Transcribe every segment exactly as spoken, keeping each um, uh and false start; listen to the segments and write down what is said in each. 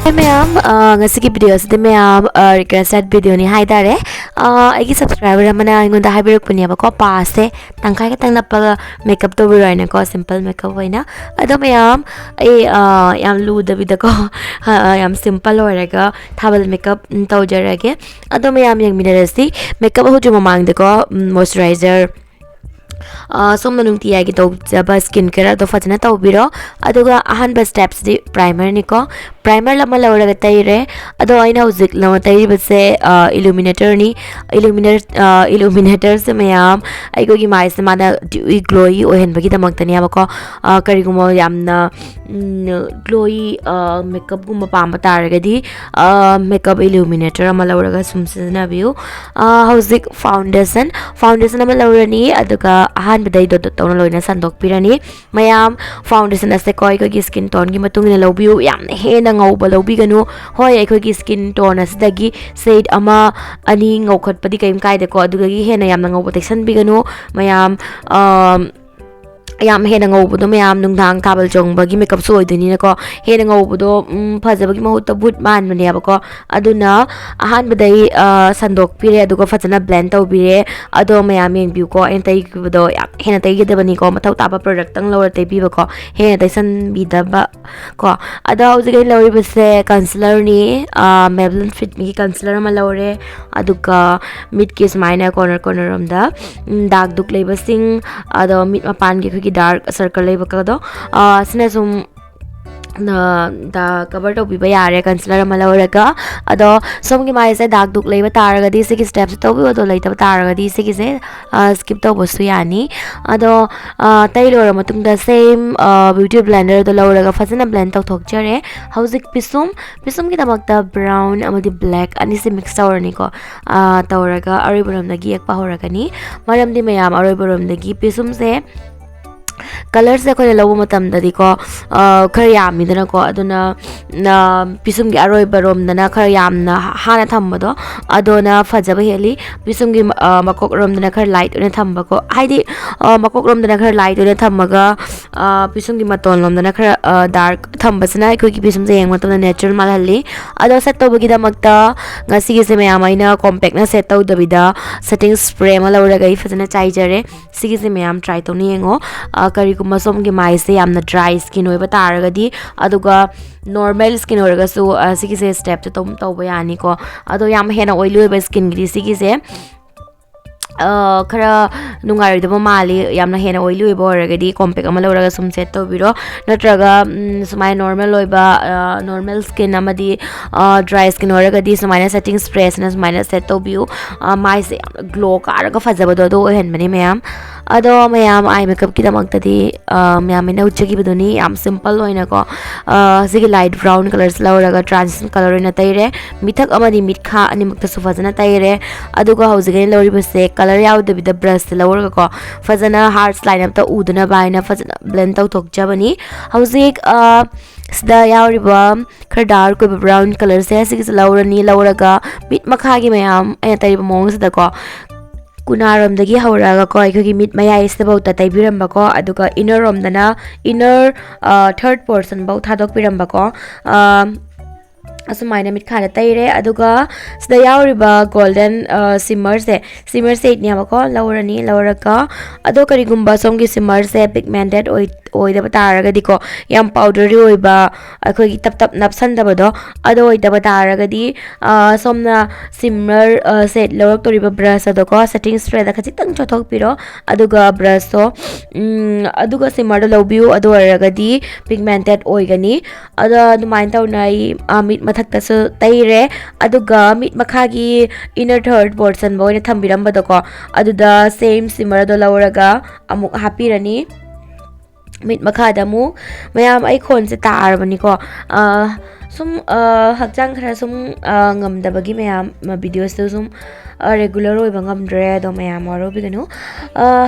Hey ꯃꯌꯥꯝ, ꯑ, ꯉꯁꯤꯒꯤ ꯚꯤꯗꯤꯑꯣꯁꯤꯗꯤ ꯃꯌꯥꯝ, ꯑ, ꯔꯤꯀ꯭ꯋꯦꯁꯇꯦꯠ ꯚꯤꯗꯤꯑꯣꯅꯤ ꯍꯥꯏꯇꯥꯔꯦ꯫ ꯑ, ꯑꯩꯒꯤ ꯁꯕꯁꯀ꯭ꯔꯥꯏꯕꯔ ꯑꯃꯅ ꯑꯩꯉꯣꯟꯗ ꯍꯥꯏꯕꯤꯔꯛꯄꯅꯦꯕꯀꯣ, ꯄꯥꯁꯁꯦ ꯇꯪꯈꯥꯏ ꯈꯛꯇꯪ ꯅꯞꯄꯒ ꯃꯦꯀꯞ ꯇꯧꯕꯤꯔꯣ ꯍꯥꯏꯅꯀꯣ, ꯁꯤꯝꯄꯜ ꯃꯦꯀꯞ ꯑꯣꯏꯅ꯫ ꯑꯗꯣ ꯃꯌꯥꯝ, ꯑꯩ, ꯑ, ꯌꯥꯝ ꯂꯨꯗꯕꯤꯗꯀꯣ, ꯑ, ꯑ, ꯌꯥꯝ ꯁꯤꯝꯄꯜ ꯑꯣꯏꯔꯒ ꯊꯥꯕꯜ ꯃꯦꯀꯞ, ꯎꯝ, ꯇꯧꯖꯔꯒꯦ꯫ ꯑꯗꯣ ꯃꯌꯥꯝ ꯌꯦꯡꯃꯤꯟꯅꯔꯁꯤ꯫ ꯃꯦꯀꯞ ꯍꯧꯗ꯭ꯔꯤ ꯃꯃꯥꯡꯗꯀꯣ, ꯎꯝ, ꯃꯣꯏꯆꯔꯥꯏꯖꯔ, ꯑ, ꯁꯣꯝꯅ ꯅꯨꯡꯇꯤꯖꯥꯏꯒꯤ ꯇꯧꯖꯕ ꯁ꯭ꯀꯤꯟ ꯀꯦꯌꯔ ꯑꯗꯣ ꯐꯖꯅ ꯇꯧꯕꯤꯔꯣ꯫ ꯑꯗꯨꯒ ꯑꯍꯥꯟꯕ ꯁ꯭ꯇꯦꯞꯁꯤꯗꯤ ꯄ꯭ꯔꯥꯏꯃꯔꯅꯤꯀꯣ꯫ ꯄ꯭ꯔꯥꯏꯃꯔ ꯑꯃ ꯂꯧꯔꯒ ꯇꯩꯔꯦ꯫ ꯑꯗꯣ ꯑꯩꯅ ꯍꯧꯖꯤꯛ ꯂꯧ-, ꯇꯩꯔꯤꯕꯁꯦ, ꯑ, ꯏꯂꯨꯃꯤꯅꯦꯇꯔꯅꯤ꯫ ꯏꯂꯨꯃꯤꯅꯦ-, ꯑ, ꯏꯂꯨꯃꯤꯅꯦꯇꯔꯁꯦ ꯃꯌꯥꯝ ꯑꯩꯈꯣꯏꯒꯤ ꯃꯥꯏꯁꯦ ꯃꯥꯅ dewy glowy ꯑꯣꯏꯍꯟꯕꯒꯤꯗꯃꯛꯇꯅꯦꯕꯀꯣ꯫ ꯑ, ꯀꯔꯤꯒꯨꯝꯕ ꯌꯥꯝꯅ, ꯎꯝ, glowy, ꯑ, ꯃꯦꯀꯞꯀꯨꯝꯕ ꯄꯥꯝꯕ ꯇꯥꯔꯒꯗꯤ, ꯑ, ꯃꯦꯀꯞ ꯏꯂꯨꯃꯤꯅꯦꯇꯔ ꯑꯃ ꯂꯧꯔꯒ ꯁꯨꯝ ꯁꯤꯖꯤꯟꯅꯕꯤꯌꯨ꯫ ꯑ, ꯍꯧꯖꯤꯛ ꯐꯥꯎꯟꯗꯦꯁꯟ, ꯐꯥꯎꯟꯗꯦꯁꯟ ꯑꯃ ꯂꯧꯔꯅꯤ, ꯑꯗꯨꯒ ꯑꯍꯥꯟꯕꯗ ꯑꯩ ꯗꯣꯠ ꯗꯣꯠ ꯇꯧꯅ ꯂꯣꯏꯅ ꯁꯟꯗꯣꯛꯄꯤꯔꯅꯤ꯫ ꯃꯌꯥꯝ, ꯐꯥꯎꯟꯗꯦꯁꯟ ꯑꯁꯦꯀꯣ ꯑꯩꯈꯣꯏꯒꯤ ꯁ꯭ꯀꯤꯟ ꯇꯣꯟꯒꯤ ꯃꯇꯨꯡ ꯏꯟꯅ ꯂꯧꯕꯤꯌꯨ꯫ ꯌꯥꯝꯅ ꯍꯦꯟꯅ ꯉꯧꯕ ꯂꯧꯕꯤꯒꯅꯨ꯫ ꯍꯣꯏ, ꯑꯩꯈꯣꯏꯒꯤ ꯁ꯭ꯀꯤꯟ ꯇꯣꯟ ꯑꯁꯤꯗꯒꯤ ꯁꯦꯠ ꯑꯃ, ꯑꯅꯤ ꯉꯧꯈꯠꯄꯗꯤ ꯀꯩꯝ ꯀꯥꯏꯗꯦꯀꯣ, ꯑꯗꯨꯗꯒꯤ ꯍꯦꯟꯅ ꯌꯥꯝꯅ ꯉꯧꯕ ꯇꯩꯁꯟꯕꯤꯒꯅꯨ꯫ ꯃꯌꯥꯝ, ꯑꯝ, ꯌꯥꯝ ꯍꯦꯟꯅ ꯉꯧꯕꯗꯣ ꯃꯌꯥꯝ ꯅꯨꯡꯗꯥꯡ ꯊꯥꯕꯜ ꯆꯣꯡꯕꯒꯤ ꯃꯦꯀꯞꯁꯨ ꯑꯣꯏꯗꯣꯏꯅꯤꯅꯀꯣ, ꯍꯦꯟꯅ ꯉꯧꯕꯗꯣ, ꯎꯝ, ꯐꯖꯕꯒꯤ ꯃꯍꯨꯠꯇ ꯚꯨꯠ ꯃꯥꯟꯕꯅꯦꯕꯀꯣ꯫ ꯑꯗꯨꯅ ꯑꯍꯥꯟꯕꯗ ꯑꯩ, ꯑ, ꯁꯟꯗꯣꯛꯄꯤꯔꯦ, ꯑꯗꯨꯒ ꯐꯖꯅ ꯕ꯭ꯂꯦꯟ ꯇꯧꯕꯤꯔꯦ꯫ ꯑꯗꯣ ꯃꯌꯥꯝ ꯌꯦꯡꯕꯤꯌꯨꯀꯣ, ꯑꯩꯅ ꯇꯩꯈꯤꯕꯗꯣ ꯌꯥꯝ ꯍꯦꯟꯅ ꯇꯩꯒꯗꯕꯅꯤꯀꯣ, ꯃꯊꯧ ꯇꯥꯕ ꯄ꯭ꯔꯗꯛꯇꯪ ꯂꯧꯔ ꯇꯩꯕꯤꯕꯀꯣ, ꯍꯦꯟꯅ ꯇꯩꯁꯟꯕꯤꯗꯕ ꯀꯣ꯫ ꯑꯗꯣ ꯍꯧꯖꯤꯛ ꯑꯩ ꯂꯧꯔꯤꯕꯁꯦ ꯀꯟꯁꯤꯂꯔꯅꯤ, ꯑ, Maybelline Fit Meꯒꯤ ꯀꯟꯁꯤꯂꯔ ꯑꯃ ꯂꯧꯔꯦ꯫ ꯑꯗꯨꯒ ꯃꯤꯠꯀꯤ ꯁꯨꯃꯥꯏꯅ ꯀꯣꯔꯅꯔ ꯀꯣꯔꯅꯔ ꯔꯣꯝꯗ, ꯎꯝ, ꯗꯥꯛ ꯗꯨꯛ ꯂꯩꯕꯁꯤꯡ, ꯑꯗꯣ ꯃꯤꯠ ꯃꯄꯥꯟꯒꯤ ꯑꯩꯈꯣꯏꯒꯤ ꯗꯥꯔꯛ ꯁꯔꯀꯜ ꯂꯩꯕꯒꯗꯣ, ꯑ, ꯁꯤꯅ ꯁꯨꯝ, ꯑ, ꯗ ꯀꯕꯔ ꯇꯧꯕꯤꯕ ꯌꯥꯔꯦ ꯀꯟꯁꯤꯂꯔ ꯑꯃ ꯂꯧꯔꯒ꯫ ꯑꯗꯣ ꯁꯣꯝꯒꯤ ꯃꯥꯏꯁꯦ ꯗꯥꯛ ꯗꯨꯛ ꯂꯩꯕ ꯇꯥꯔꯒꯗꯤ ꯁꯤꯒꯤ ꯁ꯭ꯇꯦꯞꯁꯦ ꯇꯧꯕꯤꯌꯨ, ꯑꯗꯣ ꯂꯩꯇꯕ ꯇꯥꯔꯒꯗꯤ ꯁꯤꯒꯤꯁꯦ, ꯑ, ꯁ꯭ꯀꯤꯞ ꯇꯧꯕꯁꯨ ꯌꯥꯅꯤ꯫ ꯑꯗꯣ, ꯑ, ꯇꯩ ꯂꯣꯏꯔ ꯃꯇꯨꯡꯗ ꯁꯦꯝ, ꯑ, ꯕ꯭ꯌꯨꯇꯤ ꯕ꯭ꯂꯦꯟꯗꯔꯗꯣ ꯂꯧꯔꯒ ꯐꯖꯅ ꯕ꯭ꯂꯦꯟ ꯇꯧꯊꯣꯛꯆꯔꯦ꯫ ꯍꯧꯖꯤꯛ ꯄꯤꯁꯨꯝ, ꯄꯤꯁꯨꯝꯒꯤꯗꯃꯛꯇ ꯕ꯭ꯔꯥꯎꯟ ꯑꯃꯗꯤ ꯕ꯭ꯂꯦꯛ ꯑꯅꯤꯁꯦ ꯃꯤꯛꯁ ꯇꯧꯔꯅꯤꯀꯣ꯫ ꯑ, ꯇꯧꯔꯒ ꯑꯔꯣꯏꯕꯔꯣꯝꯗꯒꯤ ꯌꯦꯛꯄ ꯍꯧꯔꯒꯅꯤ꯫ ꯃꯔꯝꯗꯤ ꯃꯌꯥꯝ, ꯑꯔꯣꯏꯕꯔꯣꯝꯗꯒꯤ ꯄꯤꯁꯨꯝꯁꯦ ꯀꯂꯔꯁꯦ ꯑꯩꯈꯣꯏꯅ ꯂꯧꯕ ꯃꯇꯝꯗꯗꯤꯀꯣ, ꯑ, ꯈꯔ ꯌꯥꯝꯃꯤꯗꯅꯀꯣ, ꯑꯗꯨꯅ, ꯑ, ꯄꯤꯁꯨꯝꯒꯤ ꯑꯔꯣꯏꯕ ꯔꯣꯝꯗꯅ ꯈꯔ ꯌꯥꯝꯅ ꯍꯥꯟꯅ ꯊꯝꯕꯗꯣ, ꯑꯗꯨꯅ ꯐꯖꯕ ꯍꯦꯜꯂꯤ꯫ ꯄꯤꯁꯨꯝꯒꯤ, ꯑ, ꯃꯀꯣꯛ ꯔꯣꯝꯗꯅ ꯈꯔ ꯂꯥꯏꯠ ꯑꯣꯏꯅ ꯊꯝꯕꯀꯣ, ꯍꯥꯏꯗꯤ, ꯑ, ꯃꯀꯣꯛ ꯔꯣꯝꯗꯅ ꯈꯔ ꯂꯥꯏꯠ ꯑꯣꯏꯅ ꯊꯝꯃꯒ, ꯑ, ꯄꯤꯁꯨꯝꯒꯤ ꯃꯇꯣꯟ ꯂꯣꯝꯗꯅ ꯈꯔ, ꯑ, ꯗꯥꯔꯛ ꯊꯝꯕꯁꯤꯅ ꯑꯩꯈꯣꯏꯒꯤ ꯄꯤꯁꯨꯝꯁꯦ ꯌꯦꯡꯕ ꯃꯇꯝꯗ ꯅꯦꯆꯔꯦꯜ ꯃꯥꯜꯍꯜꯂꯤ꯫ ꯑꯗꯣ ꯁꯦꯠ ꯇꯧꯕꯒꯤꯗꯃꯛꯇ ꯉꯁꯤꯒꯤꯁꯦ ꯃꯌꯥꯝ ꯑꯩꯅ ꯀꯣꯝꯄꯦꯛꯅ ꯁꯦꯠ ꯇꯧꯗꯕꯤꯗ ꯁꯦꯇꯤꯡ ꯁ꯭ꯄ꯭ꯔꯦ ꯑꯃ ꯂꯧꯔꯒ ꯑꯩ ꯐꯖꯅ ꯆꯥꯏꯖꯔꯦ꯫ ꯁꯤꯒꯤꯁꯦ ꯃꯌꯥꯝ ꯇ꯭ꯔꯥꯏ ꯇꯧꯅ ꯌꯦꯡꯉꯣ꯫ ꯑ, ꯀꯔꯤꯒꯨꯝꯕ ꯁꯣꯝꯒꯤ ꯃꯥꯏꯁꯦ ꯌꯥꯝꯅ ꯗ꯭ꯔꯥꯏ ꯁ꯭ꯀꯤꯟ ꯑꯣꯏꯕ ꯇꯥꯔꯒꯗꯤ, ꯑꯗꯨꯒ ꯅꯣꯔꯃꯦꯜ ꯁ꯭ꯀꯤꯟ ꯑꯣꯏꯔꯒꯁꯨ, ꯑ, ꯁꯤꯒꯤꯁꯦ ꯁ꯭ꯇꯦꯞꯁꯦ ꯑꯗꯨꯝ ꯇꯧꯕ ꯌꯥꯅꯤꯀꯣ꯫ ꯑꯗꯣ ꯌꯥꯝ ꯍꯦꯟꯅ ꯑꯣꯏꯂꯤ ꯑꯣꯏꯕ ꯁ꯭ꯀꯤꯟꯒꯤꯗꯤ ꯁꯤꯒꯤꯁꯦ, ꯑ, ꯈꯔ ꯅꯨꯡꯉꯥꯏꯔꯣꯏꯗꯕ ꯃꯥꯜꯂꯤ꯫ ꯌꯥꯝꯅ ꯍꯦꯟꯅ ꯑꯣꯏꯂꯤ ꯑꯣꯏꯕ ꯑꯣꯏꯔꯒꯗꯤ ꯀꯣꯝꯄꯦꯛ ꯑꯃ ꯂꯧꯔꯒ ꯁꯨꯝ ꯁꯦꯠ ꯇꯧꯕꯤꯔꯣ꯫ ꯅꯠꯇ꯭ꯔꯒ, ꯎꯝ, ꯁꯨꯃꯥꯏꯅ ꯅꯣꯔꯃꯦꯜ ꯑꯣꯏꯕ, ꯑ, ꯅꯣꯔꯃꯦꯜ ꯁ꯭ꯀꯤꯟ ꯑꯃꯗꯤ, ꯑ, ꯗ꯭ꯔꯥꯏ ꯁ꯭ꯀꯤꯟ ꯑꯣꯏꯔꯒꯗꯤ ꯁꯨꯃꯥꯏꯅ ꯁꯦꯇꯤꯡ ꯁ꯭ꯄ꯭ꯔꯦꯁꯤꯅ ꯁꯨꯃꯥꯏꯅ ꯁꯦꯠ ꯇꯧꯕꯤꯌꯨ꯫ ꯑ, ꯃꯥꯏꯁꯦ ꯌꯥꯝꯅ ꯒ꯭ꯂꯣ ꯀꯥꯔꯒ ꯐꯖꯕꯗꯣ ꯑꯗꯨ ꯑꯣꯏꯍꯟꯕꯅꯦ ꯃꯌꯥꯝ꯫ ꯑꯗꯣ ꯃꯌꯥꯝ ꯑꯥꯏ ꯃꯦꯀꯞꯀꯤꯗꯃꯛꯇꯗꯤ, ꯑ, ꯃꯌꯥꯝ ꯑꯩꯅ ꯎꯠꯆꯈꯤꯕꯗꯨꯅꯤ, ꯌꯥꯝ ꯁꯤꯝꯄꯜ ꯑꯣꯏꯅꯀꯣ꯫ ꯑ, ꯁꯤꯒꯤ ꯂꯥꯏꯠ ꯕ꯭ꯔꯥꯎꯟ ꯀꯂꯔꯁꯦ ꯂꯧꯔꯒ ꯇ꯭ꯔꯥꯟꯁꯂꯨꯁꯦꯟ ꯀꯂꯔ ꯑꯣꯏꯅ ꯇꯩꯔꯦ꯫ ꯃꯤꯊꯛ ꯑꯃꯗꯤ ꯃꯤꯠꯈꯥ ꯑꯅꯤꯃꯛꯇꯁꯨ ꯐꯖꯅ ꯇꯩꯔꯦ꯫ ꯑꯗꯨꯒ ꯍꯧꯖꯤꯛ ꯑꯩꯅ ꯂꯧꯔꯤꯕꯁꯦ ꯀꯂꯔ ꯌꯥꯎꯗꯕꯤꯗ ꯕ꯭ꯔꯁꯁꯦ ꯂꯧꯔꯒꯀꯣ, ꯐꯖꯅ ꯍꯥꯔꯠꯁ ꯂꯥꯏꯟ ꯑꯞꯇ ꯎꯗꯅꯕ ꯍꯥꯏꯅ ꯐꯖꯅ ꯕ꯭ꯂꯦꯟ ꯇꯧꯊꯣꯛꯆꯕꯅꯤ꯫ ꯍꯧꯖꯤꯛ, ꯑ, ꯁꯤꯗ ꯌꯥꯎꯔꯤꯕ ꯈꯔ ꯗꯥꯔꯛ ꯑꯣꯏꯕ ꯕ꯭ꯔꯥꯎꯟ ꯀꯂꯔꯁꯦ ꯁꯤꯒꯤꯁꯦ ꯂꯧꯔꯅꯤ꯫ ꯂꯧꯔꯒ ꯃꯤꯠ ꯃꯈꯥꯒꯤ ꯃꯌꯥꯝ ꯑꯩꯅ ꯇꯩꯔꯤꯕ ꯃꯑꯣꯡꯁꯤꯗꯀꯣ, ꯀꯨꯅꯥꯔꯣꯝꯗꯒꯤ ꯍꯧꯔꯛꯑꯒꯀꯣ, ꯑꯩꯈꯣꯏꯒꯤ ꯃꯤꯠ ꯃꯌꯥꯏꯁꯤꯗꯐꯥꯎꯗ ꯇꯩꯕꯤꯔꯝꯕꯀꯣ, ꯑꯗꯨꯒ ꯏꯟꯅꯔ ꯔꯣꯝꯗꯅ, ꯏꯟꯅꯔ, ꯑ, ꯊꯥꯔꯠ ꯄꯣꯔꯁꯟꯐꯧ ꯊꯥꯗꯣꯛꯄꯤꯔꯝꯕꯀꯣ꯫ ꯑ, ꯑꯁꯨꯃꯥꯏꯅ ꯃꯤꯠꯈꯥꯗ ꯇꯩꯔꯦ꯫ ꯑꯗꯨꯒ ꯁꯤꯗ ꯌꯥꯎꯔꯤꯕ ꯒꯣꯜꯗꯟ, ꯑ, ꯁꯤꯃꯔꯁꯦ, ꯁꯤꯃꯔ ꯁꯦꯠꯅꯦꯕꯀꯣ, ꯂꯧꯔꯅꯤ꯫ ꯂꯧꯔꯒ, ꯑꯗꯣ ꯀꯔꯤꯒꯨꯝꯕ ꯁꯣꯝꯒꯤ ꯁꯤꯃꯔꯁꯦ ꯄꯤꯒꯃꯦꯟꯇꯦꯠ ꯑꯣꯏ-, ꯑꯣꯏꯗꯕ ꯇꯥꯔꯒꯗꯤꯀꯣ, ꯌꯥꯝ ꯄꯥꯎꯗꯔꯤ ꯑꯣꯏꯕ, ꯑꯩꯈꯣꯏꯒꯤ ꯇꯞ ꯇꯞ ꯅꯞꯁꯟꯗꯕꯗꯣ, ꯑꯗꯣ ꯑꯣꯏꯗꯕ ꯇꯥꯔꯒꯗꯤ, ꯑ, ꯁꯣꯝꯅ ꯁꯤꯃꯔ, ꯑ, ꯁꯦꯠ ꯂꯧꯔꯛꯇꯣꯔꯤꯕ ꯕ꯭ꯔꯁ ꯑꯗꯣꯀꯣ, ꯁꯦꯇꯤꯡ ꯁ꯭ꯄ꯭ꯔꯦꯗ ꯈꯖꯤꯛꯇꯪ ꯆꯣꯠꯊꯣꯛꯄꯤꯔꯣ꯫ ꯑꯗꯨꯒ ꯕ꯭ꯔꯁꯇꯣ, ꯎꯝ, ꯑꯗꯨꯒ ꯁꯤꯃꯔꯗꯣ ꯂꯧꯕꯤꯌꯨ꯫ ꯑꯗꯨ ꯑꯣꯏꯔꯒꯗꯤ ꯄꯤꯒꯃꯦꯟꯇꯦꯠ ꯑꯣꯏꯒꯅꯤ꯫ ꯑꯗꯣ ꯑꯗꯨꯃꯥꯏꯅ ꯇꯧꯅ ꯑꯩ, ꯑ, ꯃꯤꯠ ꯃꯊꯛꯇꯁꯨ ꯇꯩꯔꯦ꯫ ꯑꯗꯨꯒ ꯃꯤꯠ ꯃꯈꯥꯒꯤ ꯏꯟꯅꯔ ꯊꯥꯔꯠ ꯄꯣꯔꯁꯟꯐꯧ ꯑꯣꯏꯅ ꯊꯝꯕꯤꯔꯝꯕꯗꯣꯀꯣ, ꯑꯗꯨꯗ ꯁꯦꯝ ꯁꯤꯃꯔꯗꯣ ꯂꯧꯔꯒ ꯑꯃꯨꯛ ꯍꯥꯞꯄꯤꯔꯅꯤ꯫ ꯃꯤꯠ ꯃꯈꯥꯗ ꯑꯃꯨꯛ, ꯃꯌꯥꯝ, ꯑꯩ ꯈꯣꯟꯁꯦ ꯇꯥꯔꯕꯅꯤꯀꯣ꯫ ꯑ, ꯁꯨꯝ ꯍꯛꯆꯥꯡ ꯈꯔ ꯁꯨꯝ ꯉꯝꯗꯕꯒꯤ ꯃꯌꯥꯝ ꯚꯤꯗꯤꯑꯣꯁꯇꯨ ꯁꯨꯝ ꯔꯦꯒꯨꯂꯔ ꯑꯣꯏꯕ ꯉꯝꯗ꯭ꯔꯦ꯫ ꯑꯗꯣ ꯃꯌꯥꯝ ꯋꯥꯔꯧꯕꯤꯒꯅꯨ꯫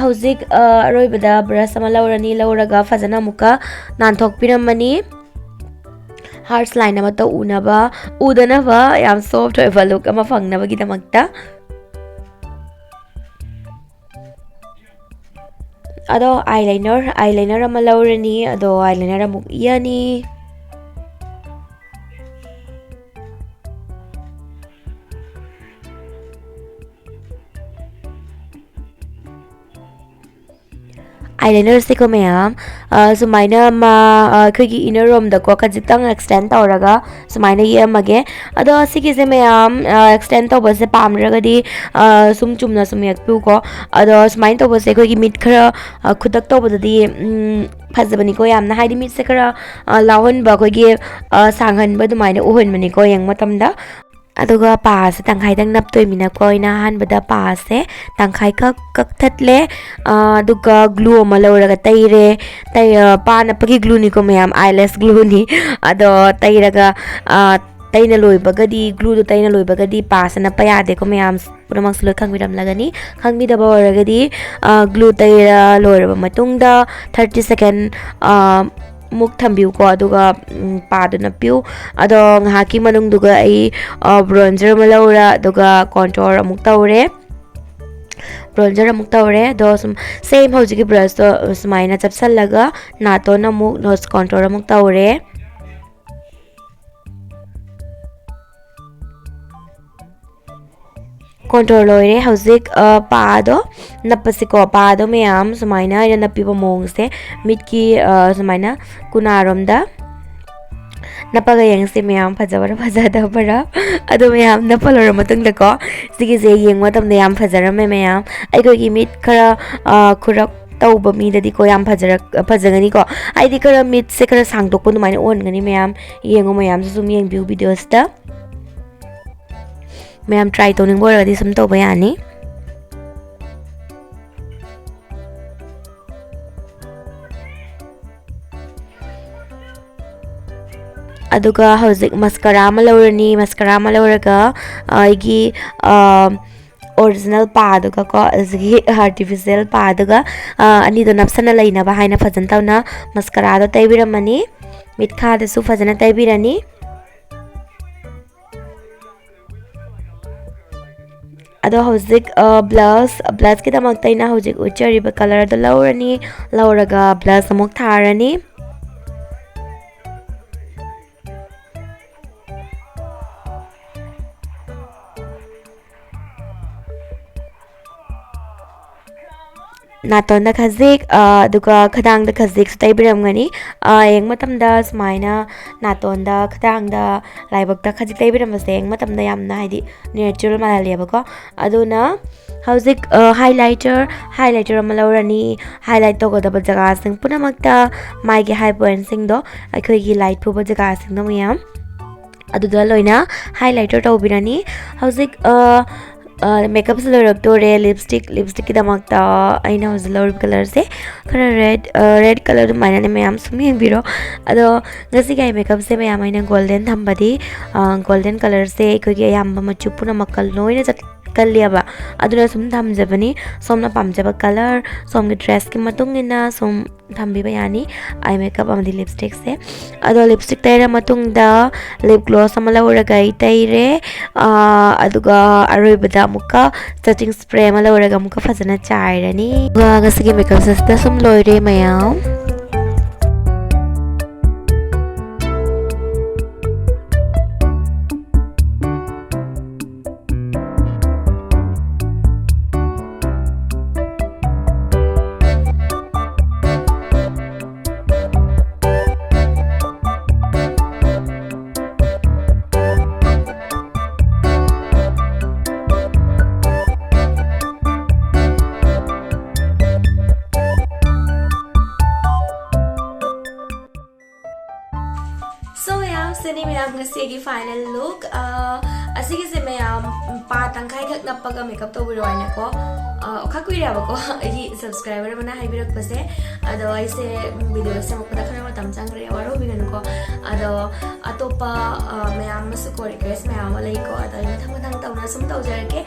ꯍꯧꯖꯤꯛ ꯑꯔꯣꯏꯕꯗ ꯕ꯭ꯔꯁ ꯑꯃ ꯂꯧꯔꯅꯤ꯫ ꯂꯧꯔꯒ ꯐꯖꯅ ꯑꯃꯨꯛꯀ ꯅꯥꯟꯊꯣꯛꯄꯤꯔꯝꯃꯅꯤ꯫ ꯍꯥꯔꯁ ꯂꯥꯏꯟ ꯑꯃꯠꯇ ꯎꯅꯕ ꯎꯗꯅꯕ ꯌꯥꯝ ꯁꯣꯐ꯭ꯠ ꯑꯣꯏꯕ ꯂꯨꯛ ꯑꯃ ꯐꯪꯅꯕꯒꯤꯗꯃꯛꯇ꯫ ꯑꯗꯣ ꯑꯥꯏ ꯂꯥꯏꯅꯔ ꯑꯥꯏ ꯂꯥꯏꯅꯔ ꯑꯃ ꯂꯧꯔꯅꯤ꯫ ꯑꯗꯣ ꯑꯥꯏ ꯂꯥꯏꯅꯔ ꯑꯃꯨꯛ ꯌꯦꯛꯑꯅꯤ꯫ ꯑꯥꯏꯂꯥꯏꯅꯔꯁꯦꯀꯣ ꯃꯌꯥꯝ, ꯁꯨꯃꯥꯏꯅ ꯃꯥ ꯑꯩꯈꯣꯏꯒꯤ ꯏꯅꯔ ꯔꯣꯝꯗꯀꯣ ꯈꯖꯤꯛꯇꯪ ꯑꯦꯛꯁꯇꯦꯟ ꯇꯧꯔꯒ ꯁꯨꯃꯥꯏꯅ ꯌꯦꯛꯑꯝꯃꯒꯦ꯫ ꯑꯗꯣ ꯁꯤꯒꯤꯁꯦ ꯃꯌꯥꯝ ꯑꯦꯛꯁꯇꯦꯟ ꯇꯧꯕꯁꯦ ꯄꯥꯝꯗ꯭ꯔꯒꯗꯤ ꯁꯨꯝ ꯆꯨꯝꯅ ꯁꯨꯝ ꯌꯦꯛꯄꯤꯌꯨꯀꯣ꯫ ꯑꯗꯣ ꯁꯨꯃꯥꯏꯅ ꯇꯧꯕꯁꯦ ꯑꯩꯈꯣꯏꯒꯤ ꯃꯤꯠ ꯈꯔ ꯈꯨꯗꯛ ꯇꯧꯕꯗꯗꯤ ꯐꯖꯕꯅꯤꯀꯣ ꯌꯥꯝꯅ, ꯍꯥꯏꯗꯤ ꯃꯤꯠꯁꯦ ꯈꯔ ꯂꯥꯎꯍꯟꯕ, ꯑꯩꯈꯣꯏꯒꯤ ꯁꯥꯡꯍꯟꯕ ꯑꯗꯨꯃꯥꯏꯅ ꯑꯣꯏꯍꯟꯕꯅꯤꯀꯣ ꯌꯦꯡꯕ ꯃꯇꯝꯗ꯫ ꯑꯗꯨꯒ ꯄꯥꯁꯦ ꯇꯪꯈꯥꯏꯗꯪ ꯅꯞꯇꯣꯏꯃꯤꯅꯀꯣ ꯑꯩꯅ ꯑꯍꯥꯟꯕꯗ ꯄꯥꯁꯦ ꯇꯪꯈꯥꯏꯈꯛ ꯀꯛꯊꯠꯂꯦ꯫ ꯑꯗꯨꯒ ꯒ꯭ꯂꯨ ꯑꯃ ꯂꯧꯔꯒ ꯇꯩꯔꯦ꯫ ꯄꯥ ꯅꯞꯄꯒꯤ ꯒ꯭ꯂꯨꯅꯤꯀꯣ ꯃꯌꯥꯝ, ꯑꯥꯏꯂꯦꯁ ꯒ꯭ꯂꯨꯅꯤ꯫ ꯑꯗꯣ ꯇꯩꯔꯒ ꯇꯩꯅ ꯂꯣꯏꯕꯒꯗꯤ, ꯒ꯭ꯂꯨꯗꯣ ꯇꯩꯅ ꯂꯣꯏꯕꯒꯗꯤ ꯄꯥꯁꯦ ꯅꯞꯄ ꯌꯥꯗꯦꯀꯣ ꯃꯌꯥꯝ꯫ ꯄꯨꯝꯅꯃꯛꯁꯨ ꯂꯣꯏ ꯈꯪꯕꯤꯔꯝꯂꯒꯅꯤ꯫ ꯈꯪꯕꯤꯗꯕ ꯑꯣꯏꯔꯒꯗꯤ ꯒ꯭ꯂꯨ ꯇꯩꯔ ꯂꯣꯏꯔꯕ ꯃꯇꯨꯡꯗ ꯊꯥꯔꯇꯤ ꯁꯦꯀꯦꯟ ꯃꯨꯛ ꯊꯝꯕꯤꯌꯨꯀꯣ꯫ ꯑꯗꯨꯒ ꯄꯥꯗꯨ ꯅꯞꯄꯤꯌꯨ꯫ ꯑꯗꯣ ꯉꯥꯏꯍꯥꯛꯀꯤ ꯃꯅꯨꯡꯗꯨꯒ ꯑꯩ ꯕ꯭ꯔꯣꯟꯖꯔ ꯑꯃ ꯂꯧꯔ ꯑꯗꯨꯒ ꯀꯣꯟꯇꯣꯔ ꯑꯃꯨꯛ ꯇꯧꯔꯦ꯫ ꯕ꯭ꯔꯣꯟꯖꯔ ꯑꯃꯨꯛ ꯇꯧꯔꯦ꯫ ꯑꯗꯣ ꯁꯨꯝ ꯁꯦꯝ ꯍꯧꯖꯤꯛꯀꯤ ꯕ꯭ꯔꯁꯇꯣ ꯁꯨꯃꯥꯏꯅ ꯆꯞꯁꯤꯜꯂꯒ ꯅꯥꯇꯣꯟ ꯑꯃꯨꯛ ꯅꯣꯁ ꯀꯣꯟꯇꯣꯔ ꯑꯃꯨꯛ ꯇꯧꯔꯦ꯫ ꯀꯣꯟꯇꯣꯔ ꯂꯣꯏꯔꯦ꯫ ꯍꯧꯖꯤꯛ ꯄꯥꯗꯣ ꯅꯞꯄꯁꯤꯀꯣ꯫ ꯄꯥꯗꯣ ꯃꯌꯥꯝ ꯁꯨꯃꯥꯏꯅ ꯑꯩꯅ ꯅꯞꯄꯤꯕ ꯃꯑꯣꯡꯁꯦ ꯃꯤꯠꯀꯤ ꯁꯨꯃꯥꯏꯅ ꯀꯨꯅꯥꯔꯣꯝꯗ ꯅꯞꯄꯒ ꯌꯦꯡꯁꯤ ꯃꯌꯥꯝ, ꯐꯖꯕ꯭ꯔꯥ ꯐꯖꯗꯕ꯭ꯔꯥ꯫ ꯑꯗꯣ ꯃꯌꯥꯝ ꯅꯞꯄ ꯂꯣꯏꯔ ꯃꯇꯨꯡꯗꯀꯣ ꯁꯤꯒꯤꯁꯦ ꯌꯦꯡꯕ ꯃꯇꯝꯗ ꯌꯥꯝ ꯐꯖꯔꯝꯃꯦ ꯃꯌꯥꯝ꯫ ꯑꯩꯈꯣꯏꯒꯤ ꯃꯤꯠ ꯈꯔ ꯈꯨꯔꯞ ꯇꯧꯕ ꯃꯤꯗꯗꯤꯀꯣ ꯌꯥꯝ ꯐꯖꯔꯛ ꯐꯖꯒꯅꯤꯀꯣ꯫ ꯍꯥꯏꯗꯤ ꯈꯔ ꯃꯤꯠꯁꯦ ꯈꯔ ꯁꯥꯡꯗꯣꯛꯄ ꯑꯗꯨꯃꯥꯏꯅ ꯑꯣꯟꯒꯅꯤ ꯃꯌꯥꯝ꯫ ꯌꯦꯡꯉꯣ ꯃꯌꯥꯝꯁꯨ ꯁꯨꯝ ꯌꯦꯡꯕꯤꯌꯨ ꯚꯤꯗꯤꯑꯣꯁꯤꯗ꯫ ꯃꯌꯥꯝ ꯇ꯭ꯔꯥꯏ ꯇꯧꯅꯤꯡꯕ ꯑꯣꯏꯔꯒꯗꯤ ꯁꯨꯝ ꯇꯧꯕ ꯌꯥꯅꯤ꯫ ꯑꯗꯨꯒ ꯍꯧꯖꯤꯛ ꯃꯁꯀꯔꯥ ꯑꯃ ꯂꯧꯔꯅꯤ꯫ ꯃꯁꯀꯔꯥ ꯑꯃ ꯂꯧꯔꯒ ꯑꯩꯒꯤ ꯑꯣꯔꯤꯖꯤꯅꯦꯜ ꯄꯥꯗꯨꯒꯀꯣ, ꯑꯗꯨꯗꯒꯤ ꯑꯥꯔꯇꯤꯐꯤꯁꯦꯜ ꯄꯥꯗꯨꯒ ꯑꯅꯤꯗꯣ ꯅꯞꯁꯟꯅ ꯂꯩꯅꯕ ꯍꯥꯏꯅ ꯐꯖꯅ ꯇꯧꯅ ꯃꯁꯀꯔꯥꯗꯣ ꯇꯩꯕꯤꯔꯝꯃꯅꯤ꯫ ꯃꯤꯠꯈꯥꯗꯁꯨ ꯐꯖꯅ ꯇꯩꯕꯤꯔꯅꯤ꯫ ꯑꯗꯣ ꯍꯧꯖꯤꯛ ꯕ꯭ꯂꯁ ꯕ꯭ꯂꯁꯀꯤꯗꯃꯛꯇ ꯑꯩꯅ ꯍꯧꯖꯤꯛ ꯎꯠꯆꯔꯤꯕ ꯀꯂꯔꯗꯣ ꯂꯧꯔꯅꯤ꯫ ꯂꯧꯔꯒ ꯕ꯭ꯂꯁ ꯑꯃꯨꯛ ꯊꯥꯔꯅꯤ꯫ ꯅꯥꯇꯣꯟꯗ ꯈꯖꯤꯛ ꯑꯗꯨꯒ ꯈꯗꯥꯡꯗ ꯈꯖꯤꯛꯁꯨ ꯇꯩꯕꯤꯔꯝꯒꯅꯤ꯫ ꯌꯦꯡꯕ ꯃꯇꯝꯗ ꯁꯨꯃꯥꯏꯅ ꯅꯥꯇꯣꯟꯗ, ꯈꯗꯥꯡꯗ, ꯂꯥꯏꯕꯛꯇ ꯈꯖꯤꯛ ꯇꯩꯕꯤꯔꯝꯕꯁꯦ ꯌꯦꯡꯕ ꯃꯇꯝꯗ ꯌꯥꯝꯅ, ꯍꯥꯏꯗꯤ, ꯅꯦꯆꯔꯦꯜ ꯃꯥꯜꯍꯜꯂꯦꯕꯀꯣ꯫ ꯑꯗꯨꯅ ꯍꯧꯖꯤꯛ highlighter highlighter ꯑꯃ ꯂꯧꯔꯅꯤ꯫ Highlight ꯇꯧꯒꯗꯕ ꯖꯒꯥꯁꯤꯡ ꯄꯨꯝꯅꯃꯛꯇ ꯃꯥꯏꯒꯤ ꯍꯥꯏ ꯄꯣꯏꯟꯁꯤꯡꯗꯣ, ꯑꯩꯈꯣꯏꯒꯤ ꯂꯥꯏꯠ ꯐꯨꯕ ꯖꯒꯥꯁꯤꯡꯗꯣ ꯃꯌꯥꯝ, ꯑꯗꯨꯗ ꯂꯣꯏꯅ highlighter ꯇꯧꯕꯤꯔꯅꯤ꯫ ꯍꯧꯖꯤꯛ ꯃꯦꯀꯞꯁꯦ ꯂꯣꯏꯔꯛꯇꯣꯔꯦ꯫ ꯂꯤꯞꯁꯇꯤꯛ ꯂꯤꯞꯁꯇꯤꯛꯀꯤꯗꯃꯛꯇ ꯑꯩꯅ ꯍꯧꯖꯤꯛ ꯂꯧꯔꯤꯕ ꯀꯂꯔꯁꯦ ꯈꯔ ꯔꯦꯗ ꯔꯦꯗ ꯀꯂꯔ ꯑꯗꯨꯃꯥꯏꯅꯅꯦ꯫ ꯃꯌꯥꯝ ꯁꯨꯝ ꯌꯦꯡꯕꯤꯔꯣ꯫ ꯑꯗꯣ ꯉꯁꯤꯒꯤ ꯑꯥꯏ ꯃꯦꯀꯞꯁꯦ ꯃꯌꯥꯝ ꯑꯩꯅ ꯒꯣꯜꯗꯦꯟ ꯊꯝꯕꯗꯤ, ꯒꯣꯜꯗꯦꯟ ꯀꯂꯔꯁꯦ ꯑꯩꯈꯣꯏꯒꯤ ꯑꯌꯥꯝꯕ ꯃꯆꯨ ꯄꯨꯝꯅꯃꯛꯀ ꯂꯣꯏꯅ ꯆꯠꯀꯜꯂꯦꯕ꯫ ꯑꯗꯨꯅ ꯁꯨꯝ ꯊꯝꯖꯕꯅꯤ꯫ ꯁꯣꯝꯅ ꯄꯥꯝꯖꯕ ꯀꯂꯔ, ꯁꯣꯝꯒꯤ ꯗ꯭ꯔꯦꯁꯀꯤ ꯃꯇꯨꯡ ꯏꯟꯅ ꯁꯨꯝ ꯊꯝꯕꯤꯕ ꯌꯥꯅꯤ ꯑꯥꯏ ꯃꯦꯀꯞ ꯑꯃꯗꯤ ꯂꯤꯞꯁꯇꯤꯛꯁꯦ꯫ ꯑꯗꯣ ꯂꯤꯞꯁꯇꯤꯛ ꯇꯩꯔ ꯃꯇꯨꯡꯗ ꯂꯤꯞ ꯒ꯭ꯂꯣꯁ ꯑꯃ ꯂꯧꯔꯒ ꯑꯩ ꯇꯩꯔꯦ꯫ ꯑꯗꯨꯒ ꯑꯔꯣꯏꯕꯗ ꯑꯃꯨꯛꯀ ꯁꯦꯇꯤꯡ ꯁ꯭ꯄ꯭ꯔꯦ ꯑꯃ ꯂꯧꯔꯒ ꯑꯃꯨꯛꯀ ꯐꯖꯅ ꯆꯥꯏꯔꯅꯤ꯫ ꯑꯗꯨꯒ ꯉꯁꯤꯒꯤ ꯃꯦꯀꯞꯁꯦ ꯁꯤꯗ ꯁꯨꯝ ꯂꯣꯏꯔꯦ ꯃꯌꯥꯝ꯫ So ꯃꯌꯥꯝ, ꯁꯤꯅꯤ ꯃꯌꯥꯝ ꯉꯁꯤꯒꯤ final look꯫ ꯑꯥ, ꯑꯁꯤꯒꯤꯁꯦ ꯃꯌꯥꯝ ꯄꯥ ꯇꯪꯈꯥꯏꯈꯛ ꯅꯞꯄꯒ ꯃꯦꯀꯞ ꯇꯧꯕꯤꯔꯣ ꯍꯥꯏꯅꯀꯣ, ꯑ, ꯈꯔ ꯀꯨꯏꯔꯦꯕꯀꯣ ꯑꯩꯒꯤ ꯁꯕꯁꯀ꯭ꯔꯥꯏꯕꯔ ꯑꯃꯅ ꯍꯥꯏꯕꯤꯔꯛꯄꯁꯦ꯫ ꯑꯗꯣ ꯑꯩꯁꯦ ꯚꯤꯗꯤꯑꯣ ꯁꯦꯝꯃꯛꯄꯗ ꯈꯔ ꯃꯇꯝ ꯆꯪꯈ꯭ꯔꯦ, ꯋꯥꯔꯧꯕꯤꯒꯅꯨꯀꯣ꯫ ꯑꯗꯣ ꯑꯇꯣꯞꯄ, ꯑ, ꯃꯌꯥꯝ ꯑꯃꯁꯨꯀꯣ, ꯔꯤꯀ꯭ꯋꯦꯁ ꯃꯌꯥꯝ ꯑꯃ ꯂꯩꯀꯣ꯫ ꯑꯗꯣ ꯑꯩ ꯃꯊꯪ ꯃꯊꯪ ꯇꯧꯅ ꯁꯨꯝ ꯇꯧꯖꯔꯛꯀꯦ꯫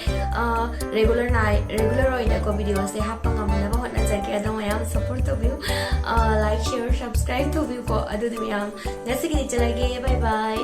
ꯔꯦꯒꯨꯂꯔ ꯅꯥꯏ ꯔꯦꯒꯨꯂꯔ ꯑꯣꯏꯅꯀꯣ ꯚꯤꯗꯤꯑꯣꯁꯦ ꯍꯥꯞꯄ ꯉꯝꯅꯕ ꯍꯣꯠꯅꯖꯒꯦ꯫ ꯑꯗꯣ ꯃꯌꯥꯝ ꯁꯞꯄꯣꯔꯠ ꯇꯧꯕꯤꯌꯨ, ꯂꯥꯏꯛ, ꯁꯤꯌꯔ, ꯁꯕꯁꯀ꯭ꯔꯥꯏꯕ ꯇꯧꯕꯤꯌꯨꯀꯣ꯫ ꯑꯗꯨꯗꯤ ꯃꯌꯥꯝ ꯉꯁꯤꯒꯤꯗꯤ ꯆꯠꯂꯒꯦ, ꯕꯥꯏ ꯕꯥꯏ꯫